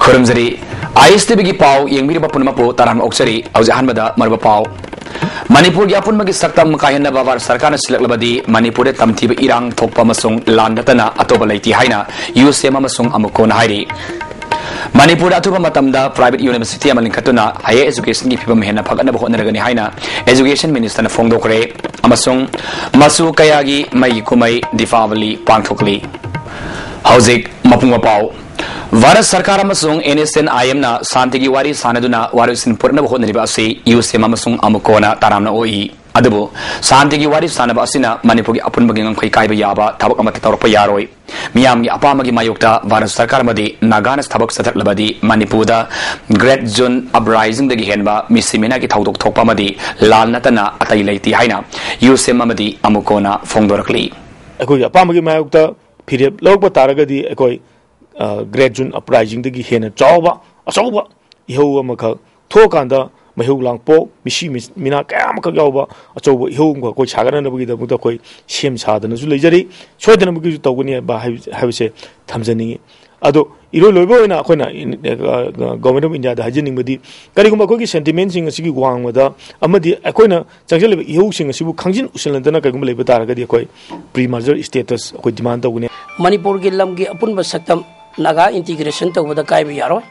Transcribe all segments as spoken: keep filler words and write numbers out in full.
ꯈꯨꯔꯨꯝꯖꯔꯤ꯫ ꯑꯥꯏ ꯑꯦꯁ T ꯚꯤꯒꯤ ꯄꯥꯎ ꯌꯦꯡꯕꯤꯔꯤꯕ ꯄꯨꯝꯅꯃꯛꯄꯨ ꯇꯔꯥꯝꯅ ꯑꯣꯛꯆꯔꯤ꯫ ꯍꯧꯖꯤꯛ ꯑꯍꯥꯟꯕꯗ ꯃꯔꯨꯞ ꯄꯥꯎ꯫ ꯃꯅꯤꯄꯨꯔꯒꯤ ꯑꯄꯨꯟꯕꯒꯤ ꯁꯛꯇꯝ ꯀꯥꯏꯍꯟꯅꯕ ꯚꯥꯔꯠ ꯁꯔꯀꯥꯔꯅ ꯁꯤꯜꯂꯛꯂꯕꯗꯤ ꯃꯅꯤꯄꯨꯔꯗ ꯇꯝꯊꯤꯕ ꯏꯔꯥꯡ ꯊꯣꯛꯄ ꯑꯃꯁꯨꯡ ꯂꯥꯟ ꯅꯠꯇꯅ ꯑꯇꯣꯞꯄ ꯂꯩꯇꯦ ꯍꯥꯏꯅ ꯌꯨ ꯁꯤ ꯑꯦꯝ ꯑꯃꯁꯨꯡ ꯑꯃꯨꯀꯣꯅ ꯍꯥꯏꯔꯤ꯫ ꯃꯅꯤꯄꯨꯔꯗ ꯑꯊꯨꯕ ꯃꯇꯝꯗ private university ꯑꯃ ꯂꯤꯡꯈꯠꯇꯨꯅ higher educationꯒꯤ ꯐꯤꯕꯝ ꯍꯦꯟꯅ ꯐꯒꯠꯅꯕ ꯍꯣꯠꯅꯔꯒꯅꯤ ꯍꯥꯏꯅ education ministerꯅ ꯐꯣꯡꯗꯣꯛꯈ꯭ꯔꯦ꯫ ꯑꯃꯁꯨꯡ ꯃꯆꯨ ꯀꯌꯥꯒꯤ ꯃꯩꯒꯤ ꯀꯨꯝꯍꯩ ꯗꯤꯄꯥꯕꯂꯤ ꯄꯥꯡꯊꯣꯛꯂꯤ꯫ ꯍꯧꯖꯤꯛ ꯃꯄꯨꯡ ꯃꯄꯥꯎ꯫ ꯚꯥꯔꯠ ꯁꯔꯀꯥꯔ ꯑꯃꯁꯨꯡ ꯑꯦꯟ ꯑꯦꯁ ꯑꯦꯟ ꯑꯥꯏ ꯑꯦꯝꯅ ꯁꯥꯟꯇꯤꯒꯤ ꯋꯥꯔꯤ ꯁꯥꯟꯅꯗꯨꯅ ꯋꯥꯔꯣꯏꯁꯤꯟ ꯄꯨꯔꯛꯅꯕ ꯍꯣꯠꯅꯔꯤꯕ ꯑꯁꯤ ꯌꯨ ꯁꯤ ꯑꯦꯝ ꯑꯃꯁꯨꯡ ꯑꯃꯨꯀꯣꯅ ꯇꯔꯥꯝꯅ ꯑꯣꯛꯏ꯫ ꯑꯗꯨꯕꯨ ꯁꯥꯟꯇꯤꯒꯤ ꯋꯥꯔꯤ ꯁꯥꯟꯅꯕ ꯑꯁꯤꯅ ꯃꯅꯤꯄꯨꯔꯒꯤ ꯑꯄꯨꯟꯕꯒꯤ ꯉꯝꯈꯩ ꯀꯥꯏꯕ ꯌꯥꯕ ꯊꯕꯛ ꯑꯃꯠꯇ ꯇꯧꯔꯛꯄ ꯌꯥꯔꯣꯏ꯫ ꯃꯤꯌꯥꯝꯒꯤ ꯑꯄꯥꯝꯕꯒꯤ ꯃꯥꯌꯣꯛꯇ ꯚꯥꯔꯠ ꯁꯔꯀꯥꯔ ꯑꯃꯗꯤ ꯅꯥꯒꯥꯅ ꯊꯕꯛ ꯆꯠꯊꯔꯛꯂꯕꯗꯤ ꯃꯅꯤꯄꯨꯔꯗ Great June Uprisingꯗꯒꯤ ꯍꯦꯟꯕ ꯃꯤꯁꯤ ꯃꯤꯅꯥꯒꯤ ꯊꯧꯗꯣꯛ ꯊꯣꯛꯄ ꯑꯃꯗꯤ ꯂꯥꯟ ꯅꯠꯇꯅ ꯑꯇꯩ ꯂꯩꯇꯦ ꯍꯥꯏꯅ ꯌꯨ ꯁꯤ ꯑꯦꯝ ꯑꯃꯗꯤ ꯑꯃꯨꯀꯣꯅ ꯐꯣꯡꯗꯣꯔꯛꯂꯤ꯫ ꯑꯩꯈꯣꯏꯒꯤ ꯑꯄꯥꯝꯕꯒꯤ ꯃꯥꯌꯣꯛꯇ ꯐꯤꯔꯦꯞ ꯂꯧꯔꯛꯄ ꯇꯥꯔꯒꯗꯤ ꯑꯩꯈꯣꯏ, ꯑ, Great June Uprisingꯗꯒꯤ ꯍꯦꯟꯅ ꯆꯥꯎꯕ, ꯑꯆꯧꯕ ꯏꯍꯧ ꯑꯃꯈꯛ ꯊꯣꯛꯑꯀꯥꯟꯗ ꯃꯩꯍꯧ ꯂꯥꯡꯄꯣꯛ, ꯃꯤꯁꯤ ꯃꯤꯅꯥ ꯀꯌꯥ ꯑꯃꯈꯛ ꯌꯥꯎꯕ ꯑꯆꯧꯕ ꯏꯍꯧ ꯑꯃꯈꯛ ꯑꯩꯈꯣꯏ ꯁꯥꯒꯠꯅꯅꯕꯒꯤꯗꯃꯛꯇ ꯑꯩꯈꯣꯏ ꯁꯦꯝ ꯁꯥꯗꯅꯁꯨ ꯂꯩꯖꯔꯤ꯫ ꯁꯣꯏꯗꯅꯃꯛꯀꯤꯁꯨ ꯇꯧꯒꯅꯤ ꯍꯥꯏꯕ, ꯍꯥꯏꯕ, ꯍꯥꯏꯕꯁꯦ ꯊꯝꯖꯅꯤꯡꯉꯤ꯫ ꯑꯗꯣ ꯏꯔꯣꯏ ꯂꯣꯏꯕ ꯑꯣꯏꯅ ꯑꯩꯈꯣꯏꯅ, ꯑ, Government of Indiaꯗ ꯍꯥꯏꯖꯅꯤꯡꯕꯗꯤ, ꯀꯔꯤꯒꯨꯝꯕ ꯑꯩꯈꯣꯏꯒꯤ sentimentꯁꯤꯡ ꯑꯁꯤꯒꯤ ꯋꯥꯡꯃꯗ ꯑꯃꯗꯤ ꯑꯩꯈꯣꯏꯅ ꯆꯪꯁꯤꯜꯂꯤꯕ ꯏꯍꯧꯁꯤꯡ ꯑꯁꯤꯕꯨ ꯈꯪꯖꯤꯟ ꯎꯁꯤꯟꯅꯗꯅ ꯀꯔꯤꯒꯨꯝꯕ ꯂꯩꯕ ꯇꯥꯔꯒꯗꯤ ꯑꯩꯈꯣꯏ pre-merger status ꯑꯩꯈꯣꯏ demand ꯇꯧꯒꯅꯤ꯫ ꯃꯅꯤꯄꯨꯔꯒꯤ ꯂꯝꯒꯤ ꯑꯄꯨꯟꯕ ꯁꯛꯇꯝ ꯅꯥꯒꯥ integration ꯇꯧꯕꯗ ꯀꯥꯏꯕ ꯌꯥꯔꯣꯏ꯫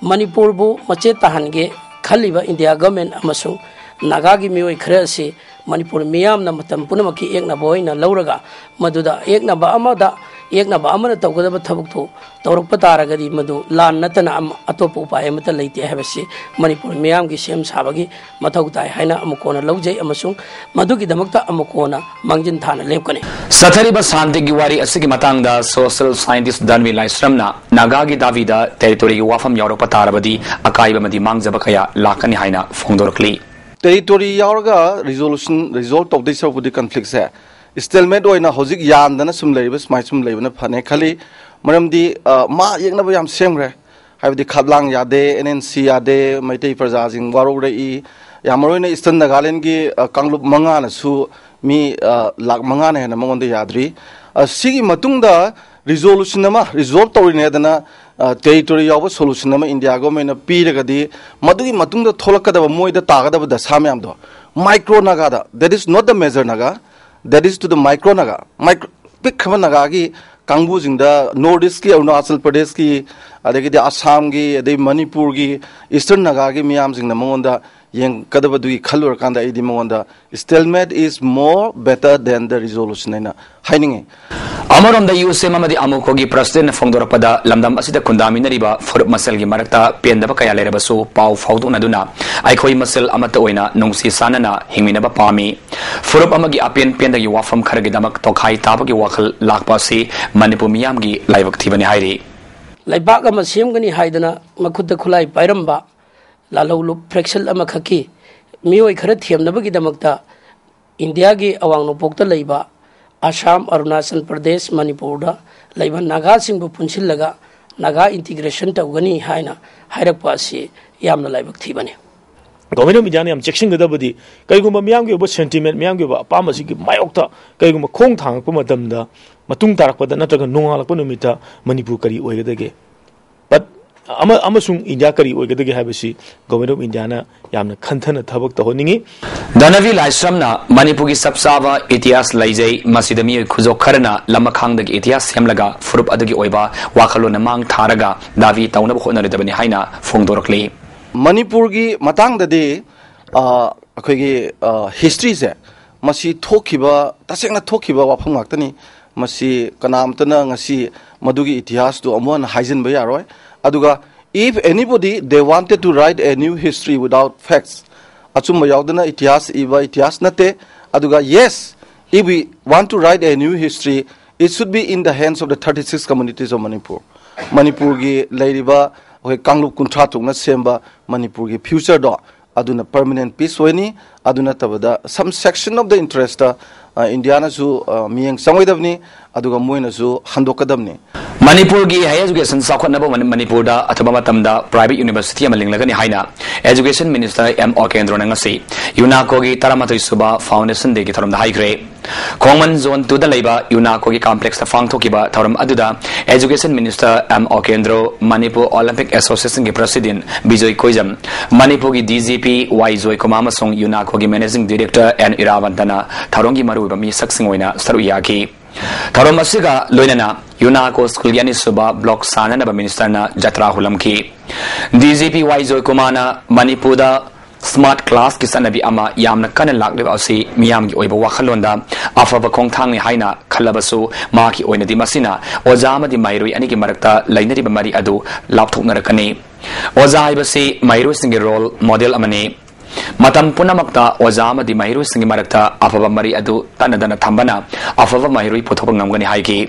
ꯃꯅꯤꯄꯨꯔꯕꯨ ꯃꯆꯦꯠ ꯇꯥꯍꯟꯒꯦ ꯈꯜꯂꯤꯕ India government ꯑꯃꯁꯨꯡ ꯅꯥꯒꯥꯒꯤ ꯃꯤꯑꯣꯏ ꯈꯔ ꯑꯁꯤ ꯃꯅꯤꯄꯨꯔ ꯃꯤꯌꯥꯝꯅ ꯃꯇꯝ ꯄꯨꯝꯅꯃꯛꯀꯤ ꯑꯦꯛꯅꯕ ꯑꯣꯏꯅ ꯂꯧꯔꯒ ꯃꯗꯨꯗ ꯑꯦꯛꯅꯕ ꯑꯃꯗ, ꯑꯦꯛꯅꯕ ꯑꯃꯅ ꯇꯧꯒꯗꯕ ꯊꯕꯛꯇꯨ ꯇꯧꯔꯛꯄ ꯇꯥꯔꯒꯗꯤ ꯃꯗꯨ ꯂꯥꯟ ꯅꯠꯇꯅ ꯑꯃ-, ꯑꯇꯣꯞꯄ ꯎꯄꯥꯏ ꯑꯃꯠꯇ ꯂꯩꯇꯦ ꯍꯥꯏꯕꯁꯤ ꯃꯅꯤꯄꯨꯔ ꯃꯤꯌꯥꯝꯒꯤ ꯁꯦꯝ ꯁꯥꯕꯒꯤ ꯃꯊꯧ ꯇꯥꯏ ꯍꯥꯏꯅ ꯑꯃꯨꯛ ꯀꯣꯟꯅ ꯂꯧꯖꯩ ꯑꯃꯁꯨꯡ ꯃꯗꯨꯒꯤꯗꯃꯛꯇ ꯑꯃꯨꯛ ꯀꯣꯟꯅ ꯃꯥꯡꯖꯤꯟ ꯊꯥꯅ ꯂꯦꯞꯀꯅꯤ꯫ ꯆꯠꯊꯔꯤꯕ ꯁꯥꯟꯇꯤꯒꯤ ꯋꯥꯔꯤ ꯑꯁꯤꯒꯤ ꯃꯇꯥꯡꯗ social scientist ꯗꯥꯟꯕꯤ ꯂꯥꯏꯁ꯭ꯔꯝꯅ ꯅꯥꯒꯥꯒꯤ ꯗꯥꯕꯤꯗ territoryꯒꯤ ꯋꯥꯐꯝ ꯌꯥꯎꯔꯛꯄ ꯇꯥꯔꯕꯗꯤ ꯑꯀꯥꯏꯕ ꯑꯃꯗꯤ ꯃꯥꯡꯖꯕ ꯀꯌꯥ ꯂꯥꯛꯀꯅꯤ ꯍꯥꯏꯅ ꯐꯣꯡꯗꯣꯔꯛꯂꯤ꯫ Territory ꯌꯥꯎꯔꯒ resolution, resolve ꯇꯧꯗꯣꯏ ꯁꯔꯨꯛꯄꯨꯗꯤ conflictꯁꯦ stalemate ꯑꯣꯏꯅ ꯍꯧꯖꯤꯛ ꯌꯥꯟꯗꯅ ꯁꯨꯝ ꯂꯩꯔꯤꯕ ꯁꯨꯃꯥꯏ ꯁꯨꯝ ꯂꯩꯕꯅ ꯐꯅꯤ ꯈꯜꯂꯤ꯫ ꯃꯔꯝꯗꯤ, ꯑ, ꯃꯥ ꯌꯦꯛꯅꯕ ꯌꯥꯝ ꯁꯦꯝꯈ꯭ꯔꯦ꯫ ꯍꯥꯏꯕꯗꯤ ꯈꯥꯠꯂꯥꯡ ꯌꯥꯗꯦ, ꯑꯦꯟ ꯑꯦꯟ ꯁꯤ ꯌꯥꯗꯦ, ꯃꯩꯇꯩ ꯄ꯭ꯔꯖꯥꯁꯤꯡ ꯋꯥꯔꯧꯔꯛꯏ꯫ ꯌꯥꯝ ꯃꯔꯨ ꯑꯣꯏꯅ Eastern Nagalandꯒꯤ, ꯑ, ꯀꯥꯡꯂꯨꯞ ꯃꯉꯥꯅꯁꯨ ꯃꯤ, ꯑ, ꯂꯥꯈ ꯃꯉꯥꯅ ꯍꯦꯟꯅ ꯃꯉꯣꯟꯗ ꯌꯥꯗ꯭ꯔꯤ꯫ ꯑ, ꯁꯤꯒꯤ ꯃꯇꯨꯡꯗ resolution ꯑꯃ resolve ꯇꯧꯔꯤꯅꯦꯗꯅ ꯇꯦꯔꯤꯇꯣꯔꯤ ꯌꯥꯎꯕ ꯁꯣꯂꯨꯁꯟ ꯑꯃ ꯏꯟꯗꯤꯌꯥ ꯒꯣꯔꯃꯦꯟꯅ ꯄꯤꯔꯒꯗꯤ, ꯃꯗꯨꯒꯤ ꯃꯇꯨꯡꯗ ꯊꯣꯛꯂꯛꯀꯗꯕ ꯃꯣꯏꯗ ꯇꯥꯒꯗꯕ ꯗꯁꯥ ꯃꯌꯥꯝꯗꯣ, micro ꯅꯥꯒꯥꯗ, that is not the major Naga, that is to the micro Naga, micro, ꯄꯤꯛꯈ꯭ꯔꯕ ꯅꯥꯒꯥꯒꯤ ꯀꯥꯡꯕꯨꯁꯤꯡꯗ, ꯅꯣꯔꯠ ꯏꯁꯀꯤ, ꯑꯔꯨꯅꯥꯆꯜ ꯄ꯭ꯔꯗꯦꯁꯀꯤ, ꯑꯗꯒꯤꯗꯤ ꯑꯁꯥꯝꯒꯤ, ꯑꯗꯩ ꯃꯅꯤꯄꯨꯔꯒꯤ, ꯏꯁꯇꯔꯟ ꯅꯥꯒꯥꯒꯤ ꯃꯤꯌꯥꯝꯁꯤꯡꯅ ꯃꯉꯣꯟꯗ ꯌꯦꯡꯒꯗꯕꯗꯨꯒꯤ ꯈꯜꯂꯨꯔꯀꯥꯟꯗ, ꯑꯩꯗꯤ ꯃꯉꯣꯟꯗ stalemate is more better than the resolution ꯍꯥꯏꯅ ꯍꯥꯏꯅꯤꯡꯉꯤ꯫ ꯑꯃꯔꯣꯝꯗ ꯌꯨ ꯑꯦꯁ ꯑꯦꯝ ꯑꯃꯗꯤ ꯑꯃꯨꯀꯣꯒꯤ ꯄ꯭ꯔꯁꯤꯗꯦꯟꯅ ꯐꯣꯡꯗꯣꯔꯛꯄꯗ, ꯂꯝꯗꯝ ꯑꯁꯤꯗ ꯈꯨꯟꯗꯥꯃꯤꯟꯅꯔꯤꯕ ꯐꯨꯔꯨꯞ ꯃꯁꯦꯜꯒꯤ ꯃꯔꯛꯇ ꯄꯦꯟꯗꯕ ꯀꯌꯥ ꯂꯩꯔꯕꯁꯨ, ꯄꯥꯎ ꯐꯥꯎꯗꯣꯛꯅꯗꯨꯅ ꯑꯩꯈꯣꯏ ꯃꯁꯦꯜ ꯑꯃꯠꯇ ꯑꯣꯏꯅ ꯅꯨꯡꯁꯤ ꯆꯥꯟꯅꯅ ꯍꯤꯡꯃꯤꯟꯅꯕ ꯄꯥꯝꯃꯤ꯫ ꯐꯨꯔꯨꯞ ꯑꯃꯒꯤ ꯑꯄꯦꯟ ꯄꯦꯟꯗꯒꯤ ꯋꯥꯐꯝ ꯈꯔꯒꯤꯗꯃꯛ ꯇꯣꯈꯥꯏ ꯇꯥꯕꯒꯤ ꯋꯥꯈꯜ ꯂꯥꯛꯄ ꯑꯁꯤ ꯃꯅꯤꯄꯨꯔ ꯃꯤꯌꯥꯝꯒꯤ ꯂꯥꯏꯕꯛ ꯊꯤꯕꯅꯤ ꯍꯥꯏꯔꯤ꯫ ꯂꯩꯕꯥꯛ ꯑꯃ ꯁꯦꯝꯒꯅꯤ ꯍꯥꯏꯗꯅ ꯃꯈꯨꯠꯇ ꯈꯨꯠꯂꯥꯏ ꯄꯥꯏꯔꯝꯕ ꯂꯥꯜꯍꯧꯂꯨꯞ ꯐ꯭ꯔꯦꯛꯁꯟ ꯑꯃꯈꯛꯀꯤ ꯃꯤꯑꯣꯏ ꯈꯔ ꯊꯦꯝꯅꯕꯒꯤꯗꯃꯛꯇ ꯏꯟꯗꯤꯌꯥꯒꯤ ꯑꯋꯥꯡ ꯅꯣꯡꯄꯣꯛꯇ ꯂꯩꯕ ꯑꯁꯥꯝ, ꯑꯔꯨꯅꯥꯆꯜ ꯄ꯭ꯔꯗꯦꯁ, ꯃꯅꯤꯄꯨꯔꯗ ꯂꯩꯕ ꯅꯥꯒꯥꯁꯤꯡꯕꯨ ꯄꯨꯟꯁꯤꯜꯂꯒ ꯅꯥꯒꯥ ꯏꯟꯇꯤꯒ꯭ꯔꯦꯁꯟ ꯇꯧꯒꯅꯤ ꯍꯥꯏꯅ ꯍꯥꯏꯔꯛꯄ ꯑꯁꯤ ꯌꯥꯝꯅ ꯂꯥꯏꯕꯛ ꯊꯤꯕꯅꯤ꯫ ꯒꯣꯔꯃꯦꯟ ꯑꯣꯐ ꯏꯟꯗꯤꯌꯥꯅ ꯌꯥꯝ ꯆꯦꯛꯁꯤꯟꯒꯗꯕꯗꯤ, ꯀꯔꯤꯒꯨꯝꯕ ꯃꯤꯌꯥꯝꯒꯤ ꯑꯣꯏꯕ ꯁꯦꯟꯇꯤꯃꯦꯟ, ꯃꯤꯌꯥꯝꯒꯤ ꯑꯣꯏꯕ ꯑꯄꯥꯝꯕꯁꯤꯒꯤ ꯃꯥꯌꯣꯛꯇ ꯀꯔꯤꯒꯨꯝꯕ ꯈꯣꯡ ꯊꯥꯡꯉꯛꯄ ꯃꯇꯝꯗ, ꯃꯇꯨꯡ ꯇꯥꯔꯛꯄꯗ ꯅꯠꯇ꯭ꯔꯒ ꯅꯣꯡꯉꯥꯜꯂꯛꯄ ꯅꯨꯃꯤꯠꯇ ꯃꯅꯤꯄꯨꯔ ꯀꯔꯤ ꯑꯣꯏꯒꯗꯒꯦ? But ꯑꯃ-, ꯑꯃꯁꯨꯡ ꯏꯟꯗꯤꯌꯥ ꯀꯔꯤ ꯑꯣꯏꯒꯗꯒꯦ ꯍꯥꯏꯕꯁꯤ ꯒꯣꯔꯃꯦꯟ ꯑꯣꯐ ꯏꯟꯗꯤꯌꯥꯅ ꯌꯥꯝꯅ ꯈꯟꯊꯅ ꯊꯕꯛ ꯇꯧꯍꯟꯅꯤꯡꯉꯤ꯫ ꯙꯅꯕꯤ ꯂꯥꯏꯁ꯭ꯔꯝꯅ ꯃꯅꯤꯄꯨꯔꯒꯤ ꯆꯞ ꯆꯥꯕ ꯏꯇꯤꯍꯥꯁ ꯂꯩꯖꯩ, ꯃꯁꯤꯗ ꯃꯤꯑꯣꯏ ꯈꯨꯖꯣꯛ ꯈꯔꯅ ꯂꯃꯈꯥꯡꯗꯒꯤ ꯏꯇꯤꯍꯥꯁ ꯁꯦꯝꯂꯒ ꯐꯨꯔꯨꯞ ꯑꯗꯨꯒꯤ ꯑꯣꯏꯕ ꯋꯥꯈꯜꯂꯣꯟꯅ ꯃꯥꯡ ꯊꯥꯔꯒ ꯗꯥꯕꯤ ꯇꯧꯅꯕ ꯍꯣꯠꯅꯔꯗꯕꯅꯤ ꯍꯥꯏꯅ ꯐꯣꯡꯗꯣꯔꯛꯂꯤ꯫ ꯃꯅꯤꯄꯨꯔꯒꯤ ꯃꯇꯥꯡꯗꯗꯤ, ꯑ, ꯑꯩꯈꯣꯏꯒꯤ, ꯑ, ꯍꯤꯁꯇ꯭ꯔꯤꯁꯦ, ꯃꯁꯤ ꯊꯣꯛꯈꯤꯕ, ꯇꯁꯦꯡꯅ ꯊꯣꯛꯈꯤꯕ ꯋꯥꯐꯝ ꯉꯥꯛꯇꯅꯤ꯫ ꯃꯁꯤ ꯀꯅꯥꯝꯇꯅ ꯉꯁꯤ ꯃꯗꯨꯒꯤ ꯏꯇꯤꯍꯥꯁꯇꯨ ꯑꯃꯨꯛ ꯍꯟꯅ ꯍꯥꯏꯖꯤꯟꯕ ꯌꯥꯔꯣꯏ꯫ ꯑꯗꯨꯒ if anybody they wanted to write a new history without facts, ꯑꯆꯨꯝꯕ ꯌꯥꯎꯗꯅ ꯏꯇꯤꯍꯥꯁ ꯏꯕ ꯏꯇꯤꯍꯥꯁ ꯅꯠꯇꯦ꯫ ꯑꯗꯨꯒ yes, if we want to write a new history, it should be in the hands of the thirty six communities of Manipur. ꯃꯅꯤꯄꯨꯔꯒꯤ ꯂꯩꯔꯤꯕ ꯑꯩꯈꯣꯏ ꯀꯥꯡꯂꯨꯞ ꯀꯨꯟꯊ꯭ꯔꯥ ꯇꯔꯨꯛꯅ ꯁꯦꯝꯕ ꯃꯅꯤꯄꯨꯔꯒꯤ ꯐ꯭ꯌꯨꯆꯔꯗꯣ, ꯑꯗꯨꯅ ꯄꯔꯃꯅꯦꯟ ꯄꯤꯁ ꯑꯣꯏꯅꯤ꯫ ꯑꯗꯨ ꯅꯠꯇꯕꯗ some section of the interest, ꯑ, ꯏꯟꯗꯤꯌꯥꯅꯁꯨ, ꯑ, ꯃꯤꯠꯌꯦꯡ ꯆꯪꯉꯣꯏꯗꯕꯅꯤ, ꯑꯗꯨꯒ ꯃꯣꯏꯅꯁꯨ ꯍꯟꯗꯣꯛꯀꯗꯕꯅꯤ꯫ ꯃꯅꯤꯄꯨꯔꯒꯤ higher education ꯆꯥꯎꯈꯠꯅꯕ ꯃꯅꯤ-, ꯃꯅꯤꯄꯨꯔꯗ ꯑꯊꯨꯕ ꯃꯇꯝꯗ private university ꯑꯃ ꯂꯤꯡꯂꯒꯅꯤ ꯍꯥꯏꯅ Education Minister ꯑꯦꯝ ꯑꯣꯀꯦꯟꯗ꯭ꯔꯣꯅ ꯉꯁꯤ ꯌꯨꯅꯥꯀꯣꯒꯤ ꯇꯔꯥꯃꯥꯊꯣꯏ ꯁꯨꯕ Foundation Dayꯒꯤ ꯊꯧꯔꯝꯗ ꯍꯥꯏꯈ꯭ꯔꯦ꯫ ꯈꯣꯡꯃꯟ Zone Twoꯗ ꯂꯩꯕ ꯌꯨꯅꯥꯀꯣꯒꯤ complexꯇ ꯄꯥꯡꯊꯣꯛꯈꯤꯕ ꯊꯧꯔꯝ ꯑꯗꯨꯗ Education Minister M Okendro, Manipur Olympic Associationꯒꯤ President ꯕꯤꯖꯣꯏ ꯀꯣꯏꯖꯝ, ꯃꯅꯤꯄꯨꯔꯒꯤ D G P Y Joykumar ꯑꯃꯁꯨꯡ ꯌꯨꯅꯥꯀꯣꯒꯤ Managing Director ꯑꯦꯟ ꯏꯔꯥꯕꯟꯇꯅ ꯊꯧꯔꯝꯒꯤ ꯃꯔꯨꯑꯣꯏꯕ ꯃꯤꯁꯛꯁꯤꯡ ꯑꯣꯏꯅ ꯁꯔꯨꯛ ꯌꯥꯈꯤ꯫ ꯊꯧꯔꯝ ꯑꯁꯤꯒ ꯂꯣꯏꯅꯅ ꯌꯨꯅꯥꯀꯣ ꯁ꯭ꯀꯨꯜꯒꯤ ꯑꯅꯤꯁꯨꯕ ꯕ꯭ꯂꯣꯛ ꯁꯥꯟꯅꯅꯕ ꯃꯤꯅꯤꯁꯇꯔꯅ ꯖꯇ꯭ꯔꯥ ꯍꯨꯜꯂꯝꯈꯤ꯫ ꯗꯤ ꯖꯤ ꯄꯤ ꯋꯥꯏ ꯖꯣꯏꯀꯨꯃꯥꯔꯅ ꯃꯅꯤꯄꯨꯔꯗ smart classꯀꯤ ꯆꯠꯅꯕꯤ ꯑꯃ ꯌꯥꯝꯅ ꯀꯟꯅ ꯂꯥꯛꯂꯤꯕ ꯑꯁꯤ ꯃꯤꯌꯥꯝꯒꯤ ꯑꯣꯏꯕ ꯋꯥꯈꯜꯂꯣꯟꯗ ꯑꯐꯕ ꯈꯣꯡꯊꯥꯡꯅꯤ ꯍꯥꯏꯅ ꯈꯜꯂꯕꯁꯨ, ꯃꯍꯥꯛꯀꯤ ꯑꯣꯏꯅꯗꯤ ꯃꯁꯤꯅ ꯑꯣꯖꯥ ꯑꯃꯗꯤ ꯃꯍꯩꯔꯣꯏ ꯑꯅꯤꯒꯤ ꯃꯔꯛꯇ ꯂꯩꯅꯔꯤꯕ ꯃꯔꯤ ꯑꯗꯨ ꯂꯥꯞꯊꯣꯛꯅꯔꯛꯀꯅꯤ꯫ ꯑꯣꯖꯥ ꯍꯥꯏꯕꯁꯤ ꯃꯍꯩꯔꯣꯏꯁꯤꯡꯒꯤ role model ꯑꯃꯅꯤ꯫ ꯃꯇꯝ ꯄꯨꯝꯅꯃꯛꯇ ꯑꯣꯖꯥ ꯑꯃꯗꯤ ꯃꯍꯩꯔꯣꯏꯁꯤꯡꯒꯤ ꯃꯔꯛꯇ ꯑꯐꯕ ꯃꯔꯤ ꯑꯗꯨ ꯇꯠꯅꯗꯅ ꯊꯝꯕꯅ ꯑꯐꯕ ꯃꯍꯩꯔꯣꯏ ꯄꯨꯊꯣꯛꯄ ꯉꯝꯒꯅꯤ ꯍꯥꯏꯈꯤ꯫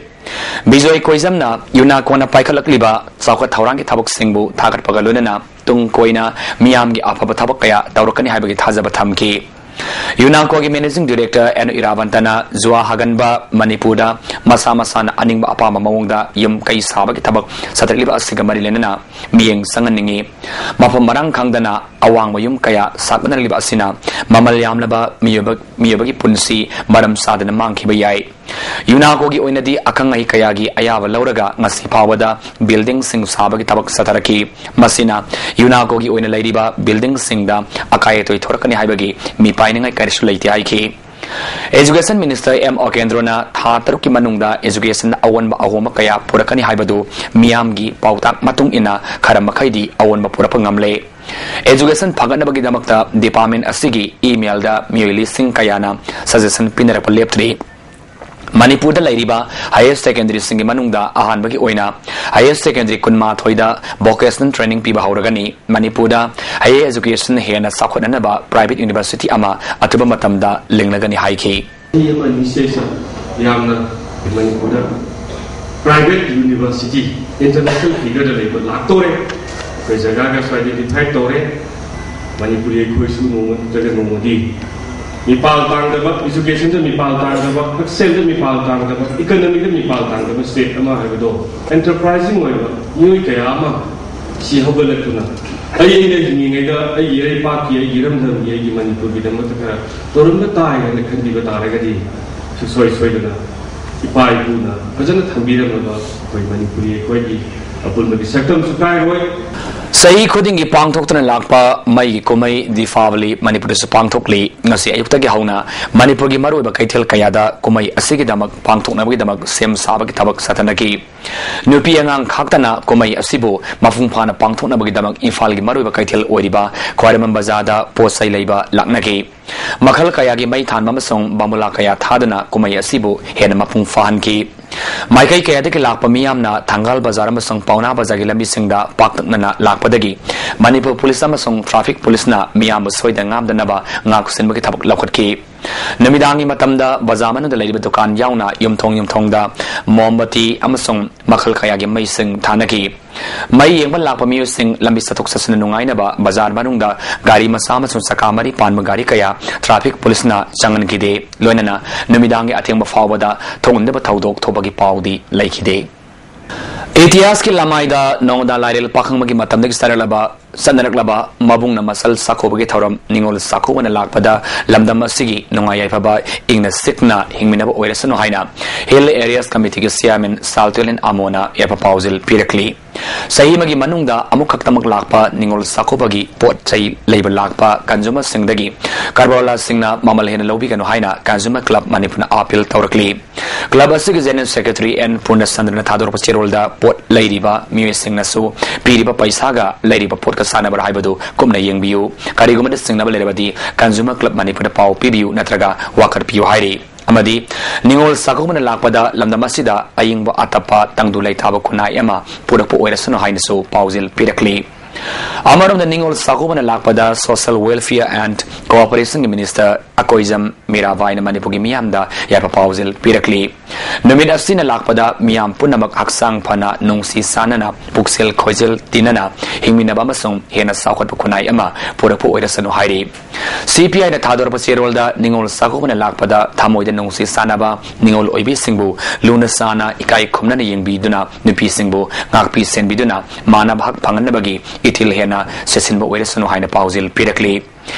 ꯕꯤꯖꯣꯏ ꯀꯣꯏꯖꯝꯅ ꯌꯨꯅꯥꯀꯣꯅ ꯄꯥꯏꯈꯠꯂꯛꯂꯤꯕ ꯆꯥꯎꯈꯠ ꯊꯧꯔꯥꯡꯒꯤ ꯊꯕꯛꯁꯤꯡꯕꯨ ꯊꯥꯒꯠꯄꯒ ꯂꯣꯏꯅꯅ ꯇꯨꯡ ꯀꯣꯏꯅ ꯃꯤꯌꯥꯝꯒꯤ ꯑꯐꯕ ꯊꯕꯛ ꯀꯌꯥ ꯇꯧꯔꯛꯀꯅꯤ ꯍꯥꯏꯕꯒꯤ ꯊꯥꯖꯕ ꯊꯝꯈꯤ꯫ ꯌꯨꯅꯥꯀꯣꯒꯤ Managing Director ꯑꯦꯟ ꯏꯔꯥꯕꯟꯇꯅ ꯖꯨꯋꯥ ꯍꯥꯒꯟꯕ ꯃꯅꯤꯄꯨꯔꯗ ꯃꯁꯥ ꯃꯁꯥꯅ ꯑꯅꯤꯡꯕ ꯑꯄꯥꯝꯕ ꯃꯑꯣꯡꯗ ꯌꯨꯝ ꯀꯩ ꯁꯥꯕꯒꯤ ꯊꯕꯛ ꯆꯠꯊꯔꯛꯂꯤꯕ ꯑꯁꯤꯒ ꯃꯔꯤ ꯂꯩꯅꯅ ꯃꯤꯠꯌꯦꯡ ꯆꯪꯍꯟꯅꯤꯡꯏ꯫ ꯃꯐꯝ ꯃꯔꯥꯡ ꯈꯪꯗꯅ ꯑꯋꯥꯡꯕ ꯌꯨꯝ ꯀꯌꯥ ꯁꯥꯒꯠꯅꯔꯛꯂꯤꯕ ꯑꯁꯤꯅ ꯃꯃꯜ ꯌꯥꯝꯂꯕ ꯃꯤꯑꯣꯏꯕ, ꯃꯤꯑꯣꯏꯕꯒꯤ ꯄꯨꯟꯁꯤ ꯃꯔꯝ ꯆꯥꯗꯅ ꯃꯥꯡꯈꯤꯕ ꯌꯥꯏ꯫ ꯌꯨꯅꯥꯀꯣꯒꯤ ꯑꯣꯏꯅꯗꯤ ꯑꯈꯪ ꯑꯍꯩ ꯀꯌꯥꯒꯤ ꯑꯌꯥꯕ ꯂꯧꯔꯒ ꯉꯁꯤ ꯐꯥꯎꯕꯗ buildingꯁꯤꯡ ꯁꯥꯕꯒꯤ ꯊꯕꯛ ꯆꯠꯊꯔꯛꯈꯤ꯫ ꯃꯁꯤꯅ ꯌꯨꯅꯥꯀꯣꯒꯤ ꯑꯣꯏꯅ ꯂꯩꯔꯤꯕ buildingꯁꯤꯡꯗ ꯑꯀꯥꯏ ꯑꯇꯣꯏ ꯊꯣꯔꯛꯀꯅꯤ ꯍꯥꯏꯕꯒꯤ ꯃꯤꯄꯥꯏꯅꯤꯡꯉꯥꯏ ꯀꯔꯤꯁꯨ ꯂꯩꯇꯦ ꯍꯥꯏꯈꯤ꯫ Education Minister ꯑꯦꯝ ꯑꯣꯀꯦꯟꯗ꯭ꯔꯣꯅ ꯊꯥ ꯇꯔꯨꯛꯀꯤ ꯃꯅꯨꯡꯗ education ꯑꯑꯣꯟꯕ ꯑꯍꯣꯡꯕ ꯀꯌꯥ ꯄꯨꯔꯛꯀꯅꯤ ꯍꯥꯏꯕꯗꯨ ꯃꯤꯌꯥꯝꯒꯤ ꯄꯥꯎꯇꯥꯛ ꯃꯇꯨꯡ ꯏꯟꯅ ꯈꯔ ꯃꯈꯩꯗꯤ ꯑꯑꯣꯟꯕ ꯄꯨꯔꯛꯄ ꯉꯝꯂꯦ꯫ Education ꯐꯒꯠꯅꯕꯒꯤꯗꯃꯛꯇ department ꯑꯁꯤꯒꯤ emailꯗ ꯃꯤꯑꯣꯏ ꯂꯤꯁꯤꯡ ꯀꯌꯥꯅ suggestion ꯄꯤꯅꯔꯛꯄ ꯂꯦꯞꯇ꯭ꯔꯤ꯫ ꯃꯅꯤꯄꯨꯔꯗ ꯂꯩꯔꯤꯕ higher secondaryꯁꯤꯡꯒꯤ ꯃꯅꯨꯡꯗ ꯑꯍꯥꯟꯕꯒꯤ ꯑꯣꯏꯅ higher secondary ꯀꯨꯟꯃꯥꯊꯣꯏꯗ vocational training ꯄꯤꯕ ꯍꯧꯔꯒꯅꯤ꯫ ꯃꯅꯤꯄꯨꯔꯗ higher education ꯍꯦꯟꯅ ꯆꯥꯎꯈꯠꯅꯅꯕ private university ꯑꯃ ꯑꯊꯨꯕ ꯃꯇꯝꯗ ꯂꯤꯡꯂꯒꯅꯤ ꯍꯥꯏꯈꯤ꯫ ꯆꯍꯤ ꯑꯃ ꯑꯅꯤꯁꯤꯗꯩꯁꯤꯗ ꯌꯥꯝꯅ ꯃꯅꯤꯄꯨꯔꯗ private university international figureꯗ ꯂꯩꯕ ꯂꯥꯛꯇꯧꯔꯦ꯫ ꯑꯩꯈꯣꯏ ꯖꯒꯥꯒꯁꯨ identify ꯇꯧꯔꯦ꯫ ꯃꯅꯤꯄꯨꯔꯤ ꯑꯩꯈꯣꯏꯁꯨ ꯅꯣꯡꯃ ꯅꯠꯇ꯭ꯔꯒ ꯅꯣꯡꯃꯗꯤ ꯃꯤꯄꯥꯜ ꯇꯥꯡꯗꯕ, educationꯗ ꯃꯤꯄꯥꯜ ꯇꯥꯡꯗꯕ, ꯍꯛꯁꯦꯜꯗ ꯃꯤꯄꯥꯜ ꯇꯥꯡꯗꯕ, economyꯗ ꯃꯤꯄꯥꯜ ꯇꯥꯡꯗꯕ state ꯑꯃ ꯍꯥꯏꯕꯗꯣ, enterprising ꯑꯣꯏꯕ ꯃꯤꯑꯣꯏ ꯀꯌꯥ ꯑꯃ ꯁꯤ ꯍꯧꯒꯠꯂꯛꯇꯨꯅ, ꯑꯩ ꯑꯩꯅ ꯍꯤꯡꯉꯤꯉꯩꯗ ꯑꯩꯒꯤ ꯏꯔꯩꯄꯥꯛꯀꯤ, ꯑꯩꯒꯤ ꯏꯔꯝꯗꯝꯒꯤ, ꯑꯩꯒꯤ ꯃꯅꯤꯄꯨꯔꯒꯤꯗꯃꯛꯇ ꯈꯔ ꯇꯧꯔꯝꯕ ꯇꯥꯏ ꯍꯥꯏꯅ ꯈꯟꯕꯤꯕ ꯇꯥꯔꯒꯗꯤ, ꯁꯨꯡꯁꯣꯏ ꯁꯣꯏꯗꯅ ꯏꯄꯥ ꯏꯄꯨꯅ ꯐꯖꯅ ꯊꯝꯕꯤꯔꯝꯂꯕ ꯑꯩꯈꯣꯏ ꯃꯅꯤꯄꯨꯔꯤ ꯑꯩꯈꯣꯏꯒꯤ ꯑꯄꯨꯟꯕꯒꯤ ꯁꯛꯇꯝꯁꯨ ꯀꯥꯏꯔꯣꯏ꯫ ꯆꯍꯤ ꯈꯨꯗꯤꯡꯒꯤ ꯄꯥꯡꯊꯣꯛꯇꯨꯅ ꯂꯥꯛꯄ ꯃꯩꯒꯤ ꯀꯨꯝꯍꯩ ꯗꯤꯄꯥꯕꯂꯤ ꯃꯅꯤꯄꯨꯔꯗꯁꯨ ꯄꯥꯡꯊꯣꯛꯂꯤ꯫ ꯉꯁꯤ ꯑꯌꯨꯛꯇꯒꯤ ꯍꯧꯅ ꯃꯅꯤꯄꯨꯔꯒꯤ ꯃꯔꯨꯑꯣꯏꯕ ꯀꯩꯊꯦꯜ ꯀꯌꯥꯗ ꯀꯨꯝꯍꯩ ꯑꯁꯤꯒꯤꯗꯃꯛ ꯄꯥꯡꯊꯣꯛꯅꯕꯒꯤꯗꯃꯛ ꯁꯦꯝ ꯁꯥꯕꯒꯤ ꯊꯕꯛ ꯆꯠꯊꯅꯈꯤ꯫ ꯅꯨꯄꯤ ꯑꯉꯥꯡ ꯈꯛꯇꯅ ꯀꯨꯝꯍꯩ ꯑꯁꯤꯕꯨ ꯃꯄꯨꯡ ꯐꯥꯅ ꯄꯥꯡꯊꯣꯛꯅꯕꯒꯤꯗꯃꯛ ꯏꯝꯐꯥꯜꯒꯤ ꯃꯔꯨꯑꯣꯏꯕ ꯀꯩꯊꯦꯜ ꯑꯣꯏꯔꯤꯕ ꯈ꯭ꯋꯥꯏꯔꯝꯕꯟ ꯕꯖꯥꯔꯗ ꯄꯣꯠ ꯆꯩ ꯂꯩꯕ ꯂꯥꯛꯅꯈꯤ꯫ ꯃꯈꯜ ꯀꯌꯥꯒꯤ ꯃꯩ ꯊꯥꯟꯕ ꯑꯃꯁꯨꯡ ꯕꯥꯃꯨꯂꯥ ꯀꯌꯥ ꯊꯥꯗꯨꯅ ꯀꯨꯝꯍꯩ ꯑꯁꯤꯕꯨ ꯍꯦꯟꯅ ꯃꯄꯨꯡ ꯐꯥꯍꯟꯈꯤ꯫ ꯃꯥꯏꯀꯩ ꯀꯌꯥꯗꯒꯤ ꯂꯥꯛꯄ ꯃꯤꯌꯥꯝꯅ ꯊꯪꯒꯥꯜ ꯕꯖꯥꯔ ꯑꯃꯁꯨꯡ ꯄꯥꯎꯅꯥ ꯕꯖꯥꯔꯒꯤ ꯂꯝꯕꯤꯁꯤꯡꯗ ꯄꯥꯛꯇꯛꯅꯅ ꯂꯥꯛꯄꯗꯒꯤ ꯃꯅꯤꯄꯨꯔ ꯄꯨꯂꯤꯁ ꯑꯃꯁꯨꯡ ꯇ꯭ꯔꯥꯐꯤꯛ ꯄꯨꯂꯤꯁꯅ ꯃꯤꯌꯥꯝꯕꯨ ꯁꯣꯏꯗ ꯉꯥꯝꯗꯅꯕ ꯉꯥꯛ ꯁꯦꯟꯕꯒꯤ ꯊꯕꯛ ꯂꯧꯈꯠꯈꯤ꯫ ꯅꯨꯃꯤꯗꯥꯡꯒꯤ ꯃꯇꯝꯗ ꯕꯖꯥꯔ ꯃꯅꯨꯡꯗ ꯂꯩꯔꯤꯕ ꯗꯨꯀꯥꯟ ꯌꯥꯎꯅ ꯌꯨꯝꯊꯣꯡ ꯌꯨꯝꯊꯣꯡꯗ ꯃꯣꯝꯕꯇꯤ ꯑꯃꯁꯨꯡ ꯃꯈꯜ ꯀꯌꯥꯒꯤ ꯃꯩꯁꯤꯡ ꯊꯥꯅꯈꯤ꯫ ꯃꯩ ꯌꯦꯡꯕ ꯂꯥꯛꯄ ꯃꯤꯑꯣꯏꯁꯤꯡ ꯂꯝꯕꯤ ꯆꯠꯊꯣꯛ ꯆꯠꯁꯤꯟ ꯅꯨꯡꯉꯥꯏꯅꯕ ꯕꯖꯥꯔ ꯃꯅꯨꯡꯗ ꯒꯥꯔꯤ ꯃꯆꯥ ꯑꯃꯁꯨꯡ ꯆꯀꯥ ꯃꯔꯤ ꯄꯥꯟꯕ ꯒꯥꯔꯤ ꯀꯌꯥ ꯇ꯭ꯔꯥꯐꯤꯛ ꯄꯨꯂꯤꯁꯅ ꯆꯪꯍꯟꯈꯤꯗꯦ꯫ ꯂꯣꯏꯅꯅ ꯅꯨꯃꯤꯗꯥꯡꯒꯤ ꯑꯊꯦꯡꯕ ꯐꯥꯎꯕꯗ ꯊꯣꯛꯍꯟꯗꯕ ꯊꯧꯗꯣꯛ ꯊꯣꯛꯄꯒꯤ ꯄꯥꯎꯗꯤ ꯂꯩꯈꯤꯗꯦ꯫ ꯏꯇꯤꯍꯥꯁꯀꯤ ꯂꯃꯥꯏꯗ ꯅꯣꯡꯗꯥ ꯂꯥꯏꯔꯦꯜ ꯄꯥꯈꯪꯕꯒꯤ ꯃꯇꯝꯗꯒꯤ ꯆꯠꯅꯔꯛꯂꯕ, ꯆꯠꯅꯔꯛꯂꯕ ꯃꯕꯨꯡꯅ ꯃꯁꯜ ꯆꯥꯛꯀꯧꯕꯒꯤ ꯊꯧꯔꯝ ꯅꯤꯉꯣꯜ ꯆꯥꯛꯀꯧꯕꯅ ꯂꯥꯛꯄꯗ ꯂꯝꯗꯝ ꯑꯁꯤꯒꯤ ꯅꯨꯡꯉꯥꯏ ꯌꯥꯏꯐꯕ ꯏꯪꯅ ꯆꯤꯛꯅ ꯍꯤꯡꯃꯤꯟꯅꯕ ꯑꯣꯏꯔꯁꯅꯨ ꯍꯥꯏꯅ Hill Areas Committeeꯒꯤ chairman ꯁꯥꯜꯇꯣꯏꯂꯦꯟ ꯑꯃꯣꯅ ꯌꯥꯏꯐ ꯄꯥꯎꯖꯦꯜ ꯄꯤꯔꯛꯂꯤ꯫ ꯆꯍꯤ ꯑꯃꯒꯤ ꯃꯅꯨꯡꯗ ꯑꯃꯨꯛꯈꯛꯇꯃꯛ ꯂꯥꯛꯄ ꯅꯤꯉꯣꯜ ꯆꯥꯛꯀꯧꯕꯒꯤ ꯄꯣꯠ ꯆꯩ ꯂꯩꯕ ꯂꯥꯛꯄ consumerꯁꯤꯡꯗꯒꯤ ꯀꯔꯕꯥꯔꯂꯥꯁꯤꯡꯅ ꯃꯃꯜ ꯍꯦꯟꯅ ꯂꯧꯕꯤꯒꯅꯨ ꯍꯥꯏꯅ Consumer Club ꯃꯅꯤꯄꯨꯔꯅ appeal ꯇꯧꯔꯛꯂꯤ꯫ Club ꯑꯁꯤꯒꯤ General Secretary ꯑꯦꯟ ꯄꯨꯔꯅꯆꯟꯗ꯭ꯔꯅ ꯊꯥꯗꯣꯔꯛꯄ ꯆꯦꯔꯣꯜꯗ ꯄꯣꯠ ꯂꯩꯔꯤꯕ ꯃꯤꯑꯣꯏꯁꯤꯡꯅꯁꯨ ꯄꯤꯔꯤꯕ ꯄꯩꯁꯥꯒ ꯂꯩꯔꯤꯕ ꯄꯣꯠꯀ ꯆꯥꯟꯅꯕ꯭ꯔꯥ ꯍꯥꯏꯕꯗꯨ ꯀꯨꯞꯅ ꯌꯦꯡꯕꯤꯌꯨ꯫ ꯀꯔꯤꯒꯨꯝꯕꯗ ꯆꯤꯡꯅꯕ ꯂꯩꯔꯕꯗꯤ Consumer Club ꯃꯅꯤꯄꯨꯔꯗ ꯄꯥꯎ ꯄꯤꯕꯤꯌꯨ ꯅꯠꯇ꯭ꯔꯒ ꯋꯥꯀꯠꯄꯤꯌꯨ ꯍꯥꯏꯔꯤ꯫ ꯑꯃꯗꯤ ꯅꯤꯉꯣꯜ ꯆꯥꯛꯀꯧꯕꯅ ꯂꯥꯛꯄꯗ ꯂꯝꯗꯝ ꯑꯁꯤꯗ ꯑꯏꯪꯕ ꯑꯇꯞꯄ ꯇꯪꯗꯨ ꯂꯩꯇꯥꯕ ꯈꯨꯟꯅꯥꯏ ꯑꯃ ꯄꯨꯔꯛꯄ ꯑꯣꯏꯔꯁꯅꯨ ꯍꯥꯏꯅꯁꯨ ꯄꯥꯎꯖꯦꯜ ꯄꯤꯔꯛꯂꯤ꯫ ꯑꯃꯔꯣꯝꯗ ꯅꯤꯉꯣꯜ ꯆꯥꯛꯀꯧꯕꯅ ꯂꯥꯛꯄꯗ Social Welfare and Cooperationꯒꯤ Minister Akoijam ꯃꯤꯔꯥꯕꯥꯏꯅ ꯃꯅꯤꯄꯨꯔꯒꯤ ꯃꯤꯌꯥꯝꯗ ꯌꯥꯏꯐ ꯄꯥꯎꯖꯦꯜ ꯄꯤꯔꯛꯂꯤ꯫ ꯅꯨꯃꯤꯠ ꯑꯁꯤꯅ ꯂꯥꯛꯄꯗ ꯃꯤꯌꯥꯝ ꯄꯨꯝꯅꯃꯛ ꯍꯛꯆꯥꯡ ꯐꯅ, ꯅꯨꯡꯁꯤ ꯆꯥꯟꯅꯅ, ꯄꯨꯛꯆꯦꯜ ꯈꯣꯏꯖꯦꯜ ꯇꯤꯟꯅꯅ ꯍꯤꯡꯃꯤꯟꯅꯕ ꯑꯃꯁꯨꯡ ꯍꯦꯟꯅ ꯆꯥꯎꯈꯠꯄ ꯈꯨꯟꯅꯥꯏ ꯑꯃ ꯄꯨꯔꯛꯄ ꯑꯣꯏꯔꯁꯅꯨ ꯍꯥꯏꯔꯤ꯫ ꯁꯤ ꯄꯤ ꯑꯥꯏꯅ ꯊꯥꯗꯣꯔꯛꯄ ꯆꯦꯔꯣꯜꯗ ꯅꯤꯉꯣꯜ ꯆꯥꯛꯀꯧꯕꯅ ꯂꯥꯛꯄꯗ ꯊꯃꯣꯏꯗ ꯅꯨꯡꯁꯤ ꯆꯥꯟꯅꯕ, ꯅꯤꯉꯣꯜ ꯑꯣꯏꯕꯤꯁꯤꯡꯕꯨ ꯂꯨꯅ ꯆꯥꯟꯅ ꯏꯀꯥꯏ ꯈꯨꯝꯅꯅ ꯌꯦꯡꯕꯤꯗꯨꯅ, ꯅꯨꯄꯤꯁꯤꯡꯕꯨ ꯉꯥꯛꯄꯤ ꯁꯦꯟꯕꯤꯗꯨꯅ, ꯃꯥꯟꯅꯕ ꯍꯛ ꯐꯪꯍꯟꯅꯕꯒꯤ ꯏꯊꯤꯜ ꯍꯦꯟꯅ ꯆꯦꯠꯁꯤꯟꯕ ꯑꯣꯏꯔꯁꯅꯨ ꯍꯥꯏꯅ ꯄꯥꯎꯖꯦꯜ ꯄꯤꯔꯛꯂꯤ꯫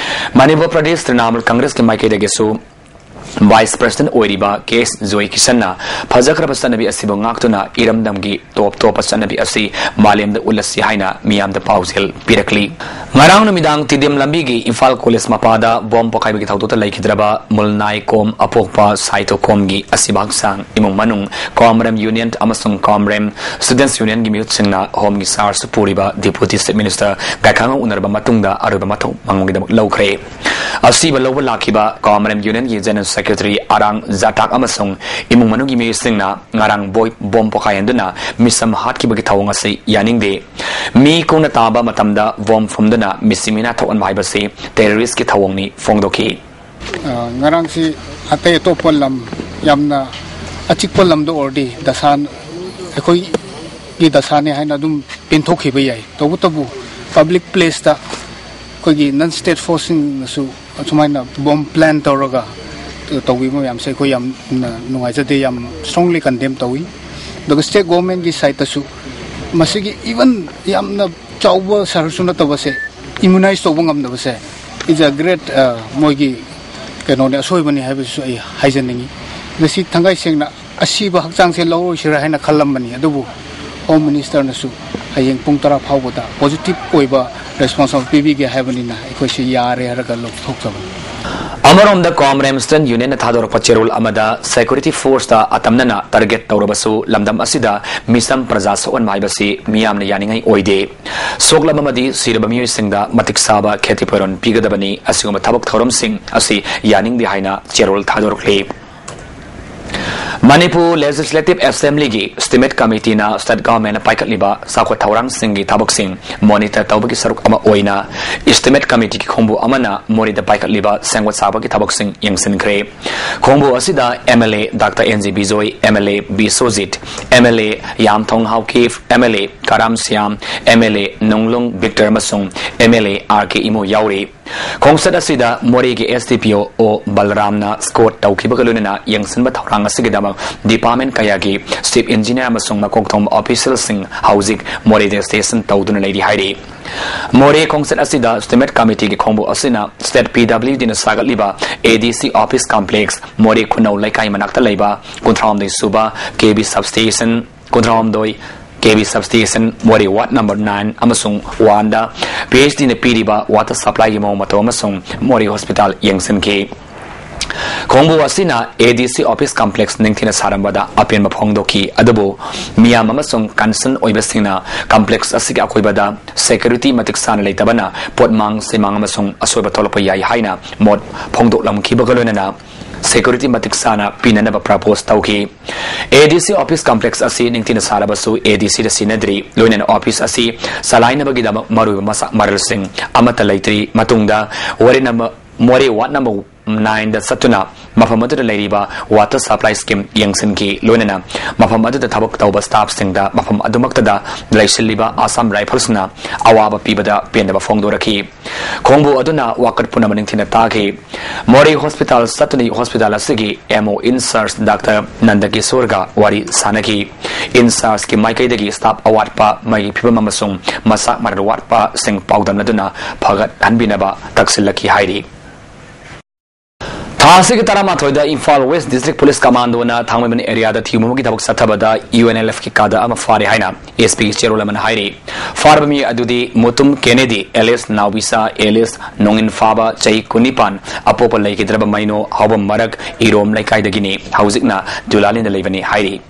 ꯃꯅꯤꯄꯨꯔ ꯄ꯭ꯔꯗꯦꯁ ꯇ꯭ꯔꯤꯅꯥꯃꯨꯜ ꯀꯪꯒ꯭ꯔꯦꯁꯀꯤ ꯃꯥꯏꯀꯩꯗꯒꯤꯁꯨ ꯚꯥꯏꯁ ꯄ꯭ꯔꯁꯤꯗꯦꯟꯠ ꯑꯣꯏꯔꯤꯕ ꯀꯦ ꯑꯦꯁ ꯖꯣꯏ ꯀꯤꯁꯟꯅ ꯐꯖꯈ꯭ꯔꯕ ꯆꯠꯅꯕꯤ ꯑꯁꯤꯕꯨ ꯉꯥꯛꯇꯨꯅ ꯏꯔꯝꯗꯝꯒꯤ ꯇꯣꯞ ꯇꯣꯞꯄ ꯆꯠꯅꯕꯤ ꯑꯁꯤ ꯃꯥꯂꯦꯝꯗ ꯎꯠꯂꯁꯤ ꯍꯥꯏꯅ ꯃꯤꯌꯥꯝꯗ ꯄꯥꯎꯖꯦꯜ ꯄꯤꯔꯛꯂꯤ꯫ ꯉꯔꯥꯡ ꯅꯨꯃꯤꯗꯥꯡ ꯇꯤꯗꯤꯝ ꯂꯝꯕꯤꯒꯤ ꯏꯝꯐꯥꯜ ꯀꯣꯂꯦꯖ ꯃꯄꯥꯗ ꯕꯣꯝ ꯄꯣꯈꯥꯏꯕꯒꯤ ꯊꯧꯗꯣꯛꯇ ꯂꯩꯈꯤꯗ꯭ꯔꯕ ꯃꯨꯜꯅꯥꯏꯀꯣꯝ ꯑꯄꯣꯛꯄ ꯁꯥꯏꯇꯣꯈꯣꯝꯒꯤ ꯑꯁꯤꯕ ꯍꯛꯆꯥꯡ ꯏꯃꯨꯡ ꯃꯅꯨꯡ, ꯀꯣꯝꯔꯦꯝ ꯌꯨꯅꯤꯌꯟ ꯑꯃꯁꯨꯡ ꯀꯣꯝꯔꯦꯝ ꯁ꯭ꯇꯨꯗꯦꯟꯠꯁ ꯌꯨꯅꯤꯌꯟꯒꯤ ꯃꯤꯍꯨꯠꯁꯤꯡꯅ ꯍꯣꯝꯒꯤ ꯆꯥꯔꯖ ꯄꯨꯔꯤꯕ ꯗꯤꯄꯨꯇꯤ ꯆꯤꯐ ꯃꯤꯅꯤꯁꯇꯔ ꯒꯥꯏꯈꯥꯉꯧ ꯎꯅꯔꯕ ꯃꯇꯨꯡꯗ ꯑꯔꯣꯏꯕ ꯃꯊꯧ ꯃꯉꯣꯟꯒꯤꯗꯃꯛ ꯂꯧꯈ꯭ꯔꯦ꯫ ꯑꯁꯤꯕ ꯂꯧꯕ ꯂꯥꯛꯈꯤꯕ ꯀꯣꯝꯔꯦꯝ ꯌꯨꯅꯤꯌꯟꯒꯤ ꯖꯦꯅꯔꯦꯜ ꯁꯦꯀ꯭ꯔꯦꯇꯔꯤ ꯑꯔꯥꯡ ꯖꯥꯇꯥꯛ ꯑꯃꯁꯨꯡ ꯏꯃꯨꯡ ꯃꯅꯨꯡꯒꯤ ꯃꯤꯑꯣꯏꯁꯤꯡꯅ ꯉꯔꯥꯡ ꯕꯣꯏ-, ꯕꯣꯝ ꯄꯣꯈꯥꯏꯍꯟꯗꯨꯅ ꯃꯤꯁꯝ ꯍꯥꯠꯈꯤꯕꯒꯤ ꯊꯧꯑꯣꯡ ꯑꯁꯤ ꯌꯥꯅꯤꯡꯗꯦ꯫ ꯃꯤ ꯀꯨꯡꯅ ꯇꯥꯕ ꯃꯇꯝꯗ ꯕꯣꯝ ꯐꯨꯝꯗꯨꯅ ꯃꯤꯁꯤ ꯃꯤꯅꯥ ꯊꯣꯛꯍꯟꯕ ꯍꯥꯏꯕꯁꯤ ꯇꯦꯔꯣꯔꯤꯁ꯭ꯠꯀꯤ ꯊꯧꯑꯣꯡꯅꯤ ꯐꯣꯡꯗꯣꯛꯈꯤ꯫ ꯑ, ꯉꯔꯥꯡꯁꯤ ꯑꯇꯩ ꯑꯇꯣꯞꯄ ꯂꯝ, ꯌꯥꯝꯅ ꯑꯆꯤꯛꯄ ꯂꯝꯗ ꯑꯣꯏꯔꯗꯤ ꯗꯁꯥ, ꯑꯩꯈꯣꯏꯒꯤ ꯗꯁꯥꯅꯤ ꯍꯥꯏꯅ ꯑꯗꯨꯝ ꯄꯦꯟꯊꯣꯛꯈꯤꯕ ꯌꯥꯏ꯫ ꯇꯧꯕꯇꯕꯨ ꯄꯕ꯭ꯂꯤꯛ ꯄ꯭ꯂꯦꯁꯇ ꯑꯩꯈꯣꯏꯒꯤ ꯅꯟ ꯁ꯭ꯇꯦꯠ ꯐꯣꯔꯁꯁꯤꯡꯅꯁꯨ ꯑꯁꯨꯃꯥꯏꯅ ꯕꯣꯝ ꯄ꯭ꯂꯥꯟ ꯇꯧꯔꯒ ꯇꯧꯕꯤꯕ ꯃꯌꯥꯝꯁꯦ ꯑꯩꯈꯣꯏ ꯌꯥꯝꯅ ꯅꯨꯡꯉꯥꯏꯖꯗꯦ, ꯌꯥꯝ ꯁ꯭ꯇꯔꯣꯡꯂꯤ ꯀꯟꯗꯦꯝ ꯇꯧꯏ꯫ ꯑꯗꯨꯒ ꯁ꯭ꯇꯦꯠ ꯒꯣꯚꯔꯟꯃꯦꯟꯠꯀꯤ ꯁꯥꯏꯠꯇꯁꯨ ꯃꯁꯤꯒꯤ ꯏꯚꯟ ꯌꯥꯝꯅ ꯆꯥꯎꯕ ꯁꯍꯔꯁꯨ ꯅꯠꯇꯕꯁꯦ ꯏꯃ꯭ꯌꯨꯅꯥꯏꯖ ꯇꯧꯕ ꯉꯝꯗꯕꯁꯦ is a great, ꯑ, ꯃꯣꯏꯒꯤ ꯀꯩꯅꯣꯅꯦ, ꯑꯁꯣꯏꯕꯅꯤ ꯍꯥꯏꯕꯁꯤꯁꯨ ꯑꯩ ꯍꯥꯏꯖꯅꯤꯡꯉꯤ꯫ ꯉꯁꯤ ꯊꯥꯡꯒꯩ ꯁꯦꯡꯅ ꯑꯁꯤꯕ ꯍꯛꯆꯥꯡꯁꯦ ꯂꯧꯔꯣꯏꯁꯤꯔꯥ ꯍꯥꯏꯅ ꯈꯜꯂꯝꯕꯅꯤ, ꯑꯗꯨꯕꯨ ꯍꯣꯝ ꯃꯤꯅꯤꯁꯇꯔꯅꯁꯨ ꯍꯌꯦꯡ ꯄꯨꯡ ꯇꯔꯥ ꯐꯥꯎꯕꯗ ꯄꯣꯖꯤꯇꯤꯚ ꯑꯣꯏꯕ ꯔꯦꯁꯄꯣꯟꯁ ꯑꯃ ꯄꯤꯕꯤꯒꯦ ꯍꯥꯏꯕꯅꯤꯅ ꯑꯩꯈꯣꯏꯁꯤ ꯌꯥꯔꯦ ꯍꯥꯏꯔꯒ ꯂꯧꯊꯣꯛꯆꯕꯅꯤ꯫ ꯑꯃꯔꯣꯝꯗ ꯀꯣꯝꯔꯦꯝ ꯁ꯭ꯇꯨꯗꯦꯟꯠ ꯌꯨꯅꯤꯌꯟꯅ ꯊꯥꯗꯣꯔꯛꯄ ꯆꯦꯔꯣꯜ ꯑꯃꯗ ꯁꯦꯀ꯭ꯌꯨꯔꯤꯇꯤ ꯐꯣꯔꯁꯇ ꯑꯇꯝꯅꯅ ꯇꯥꯔꯒꯦꯠ ꯇꯧꯔꯕꯁꯨ ꯂꯝꯗꯝ ꯑꯁꯤꯗ ꯃꯤꯆꯝ ꯄ꯭ꯔꯖꯥ ꯁꯣꯛꯍꯟꯕ ꯍꯥꯏꯕꯁꯤ ꯃꯤꯌꯥꯝꯅ ꯌꯥꯅꯤꯡꯉꯥꯏ ꯑꯣꯏꯗꯦ꯫ ꯁꯣꯛꯂꯕ ꯑꯃꯗꯤ ꯁꯤꯔꯕ ꯃꯤꯑꯣꯏꯁꯤꯡꯗ ꯃꯇꯤꯛ ꯆꯥꯕ ꯈꯦꯇꯤꯄꯨꯔꯣꯟ ꯄꯤꯒꯗꯕꯅꯤ꯫ ꯑꯁꯤꯒꯨꯝꯕ ꯊꯕꯛ ꯊꯧꯔꯝꯁꯤꯡ ꯑꯁꯤ ꯌꯥꯅꯤꯡꯗꯦ ꯍꯥꯏꯅ ꯆꯦꯔꯣꯜ ꯊꯥꯗꯣꯔꯛꯂꯤ꯫ ꯃꯅꯤꯄꯨꯔ Legislative Assemblyꯒꯤ Estimate Committeeꯅ state governmentꯅ ꯄꯥꯏꯈꯠꯂꯤꯕ ꯆꯥꯎꯈꯠ ꯊꯧꯔꯥꯡꯁꯤꯡꯒꯤ ꯊꯕꯛꯁꯤꯡ monitor ꯇꯧꯕꯒꯤ ꯁꯔꯨꯛ ꯑꯃ ꯑꯣꯏꯅ Estimate Committeeꯒꯤ ꯈꯣꯡꯕꯨ ꯑꯃꯅ ꯃꯣꯔꯦꯗ ꯄꯥꯏꯈꯠꯂꯤꯕ ꯁꯦꯝꯒꯠ ꯁꯥꯕꯒꯤ ꯊꯕꯛꯁꯤꯡ ꯌꯦꯡꯁꯤꯟꯈ꯭ꯔꯦ꯫ ꯈꯣꯡꯕꯨ ꯑꯁꯤꯗ MLA Doctor N G Bijoy, MLA Biswajit, MLA ꯌꯥꯝꯊꯣꯡ Haokip, MLA ꯀꯔꯥꯝ ꯁ꯭ꯌꯥꯝ, MLA ꯅꯣꯡꯂꯨꯡ ꯕꯤꯛꯇꯔ ꯑꯃꯁꯨꯡ MLA R K ꯏꯃꯣ ꯌꯥꯎꯔꯤ꯫ ꯈꯣꯡꯆꯠ ꯑꯁꯤꯗ ꯃꯣꯔꯦꯒꯤ SDPO ꯑꯣ ꯕꯂꯔꯥꯝꯅ escort ꯇꯧꯈꯤꯕꯒ ꯂꯣꯏꯅꯅ ꯌꯦꯡꯁꯤꯟꯕ ꯊꯧꯔꯥꯡ ꯑꯁꯤꯒꯤꯗꯃꯛ department ꯀꯌꯥꯒꯤ chief engineer ꯑꯃꯁꯨꯡ ꯃꯀꯣꯛ ꯊꯣꯡꯕ officialꯁꯤꯡ ꯍꯧꯖꯤꯛ ꯃꯣꯔꯦꯗ station ꯇꯧꯗꯨꯅ ꯂꯩꯔꯤ ꯍꯥꯏꯔꯤ꯫ ꯃꯣꯔꯦ ꯈꯣꯡꯆꯠ ꯑꯁꯤꯗ Estimate Committeeꯒꯤ ꯈꯣꯡꯕꯨ ꯑꯁꯤꯅ state PWDꯅ ꯁꯥꯒꯠꯂꯤꯕ ADC office complex, ꯃꯣꯔꯦ ꯈꯨꯅꯧ ꯂꯩꯀꯥꯏ ꯃꯅꯥꯛꯇ ꯂꯩꯕ ꯀꯨꯟꯊ꯭ꯔꯥꯍꯨꯝꯗꯣꯏ ꯁꯨꯕ KV substation, ꯀꯨꯟꯊ꯭ꯔꯥꯍꯨꯝꯗꯣꯏ KV substation, ꯃꯣꯔꯦ ward number nine ꯑꯃꯁꯨꯡ oneꯗ PHDꯅ ꯄꯤꯔꯤꯕ water supplyꯒꯤ ꯃꯑꯣꯡ ꯃꯇꯧ ꯑꯃꯁꯨꯡ ꯃꯣꯔꯦ hospital ꯌꯦꯡꯁꯤꯟꯈꯤ꯫ ꯈꯣꯡꯕꯨ ꯑꯁꯤꯅ ADC office complex ꯅꯤꯡꯊꯤꯅ ꯁꯥꯔꯝꯕꯗ ꯑꯄꯦꯟꯕ ꯐꯣꯡꯗꯣꯛꯈꯤ, ꯑꯗꯨꯕꯨ ꯃꯤꯌꯥꯝ ꯑꯃꯁꯨꯡ concern ꯑꯣꯏꯕꯁꯤꯡꯅ complex ꯑꯁꯤꯒꯤ ꯑꯀꯣꯏꯕꯗ security ꯃꯇꯤꯛ ꯆꯥꯅ ꯂꯩꯇꯕꯅ ꯄꯣꯠꯃꯥꯡ ꯁꯤꯃꯥꯡ ꯑꯃꯁꯨꯡ ꯑꯁꯣꯏꯕ ꯊꯣꯛꯂꯛꯄ ꯌꯥꯏ ꯍꯥꯏꯅ ꯃꯣꯠ ꯐꯣꯡꯗꯣꯛꯂꯝꯈꯤꯕꯒ ꯂꯣꯏꯅꯅ security ꯃꯇꯤꯛ ꯆꯥꯅ ꯄꯤꯅꯅꯕ propose ꯇꯧꯈꯤ꯫ ADC office complex ꯑꯁꯤ ꯅꯤꯡꯊꯤꯅ ꯁꯥꯔꯕꯁꯨ ADCꯗ ꯁꯤꯟꯅꯗ꯭ꯔꯤ, ꯂꯣꯏꯅꯅ office ꯑꯁꯤ ꯆꯂꯥꯏꯅꯕꯒꯤꯗꯃꯛ ꯃꯔꯨꯑꯣꯏꯕ ꯃꯁꯥꯛ ꯃꯔꯜꯁꯤꯡ ꯑꯃꯠꯇ ꯂꯩꯇ꯭ꯔꯤ꯫ ꯃꯇꯨꯡꯗ ꯋꯥꯔꯦ ꯅꯝꯕ-, ꯃꯣꯔꯦ ward number nineꯗ ꯆꯠꯇꯨꯅ ꯃꯐꯝ ꯑꯗꯨꯗ ꯂꯩꯔꯤꯕ water supply scheme ꯌꯦꯡꯁꯤꯟꯈꯤ, ꯂꯣꯏꯅꯅ ꯃꯐꯝ ꯑꯗꯨꯗ ꯊꯕꯛ ꯇꯧꯕ staffꯁꯤꯡꯗ ꯃꯐꯝ ꯑꯗꯨꯃꯛꯇꯗ ꯂꯩꯁꯤꯜꯂꯤꯕ Assam Riflesꯅ ꯑꯋꯥꯕ ꯄꯤꯕꯗ ꯄꯦꯟꯗꯕ ꯐꯣꯡꯗꯣꯔꯛꯈꯤ꯫ ꯈꯣꯡꯕꯨ ꯑꯗꯨꯅ ꯋꯥꯀꯠ ꯄꯨꯝꯅꯃꯛ ꯅꯤꯡꯊꯤꯅ ꯇꯥꯈꯤ꯫ ꯃꯣꯔꯦ hospital ꯆꯠꯇꯨꯅ hospital ꯑꯁꯤꯒꯤ MO in charge Doctor ꯅꯟꯗꯀꯤꯁꯣꯔꯒ ꯋꯥꯔꯤ ꯁꯥꯟꯅꯈꯤ꯫ In chargeꯀꯤ ꯃꯥꯏꯀꯩꯗꯒꯤ staff ꯑꯋꯥꯠꯄ, ꯃꯩꯒꯤ ꯐꯤꯕꯝ ꯑꯃꯁꯨꯡ ꯃꯁꯥꯛ ꯃꯔꯜ ꯋꯥꯠꯄꯁꯤꯡ ꯄꯥꯎꯗꯝꯅꯗꯨꯅ ꯐꯒꯠꯍꯟꯕꯤꯅꯕ ꯇꯛꯁꯤꯜꯂꯛꯈꯤ ꯍꯥꯏꯔꯤ꯫ ꯊꯥ ꯑꯁꯤꯒꯤ ꯇꯔꯥꯃꯥꯊꯣꯏꯗ Imphal West District Police Commandona ꯊꯥꯡꯃꯩꯕꯟ areaꯗ ꯊꯤꯕ ꯄꯨꯝꯕꯒꯤ ꯊꯕꯛ ꯆꯠꯊꯕꯗ UNLFꯀꯤ cadre ꯑꯃ ꯐꯥꯔꯦ ꯍꯥꯏꯅ SPꯒꯤ ꯆꯦꯔꯣꯜ ꯑꯃꯅ ꯍꯥꯏꯔꯤ꯫ ꯐꯥꯔꯕ ꯃꯤ ꯑꯗꯨꯗꯤ ꯃꯨꯇꯨꯝ ꯀꯦꯅꯦꯗꯤ, alias ꯅꯥꯎꯕꯤꯁꯥ, alias ꯅꯣꯡꯏꯟꯐꯥꯕ, ꯆꯍꯤ ꯀꯨꯟꯅꯤꯄꯥꯟ, ꯑꯄꯣꯛꯄ ꯂꯩꯈꯤꯗ꯭ꯔꯕ ꯃꯩꯅꯣ ꯍꯥꯎꯕꯝ ꯃꯔꯛ ꯏꯔꯣꯝ ꯂꯩꯀꯥꯏꯗꯒꯤꯅꯤ꯫ ꯍꯧꯖꯤꯛꯅ ꯗꯨꯂꯥꯂꯤꯟꯗ ꯂꯩꯕꯅꯤ ꯍꯥꯏꯔꯤ꯫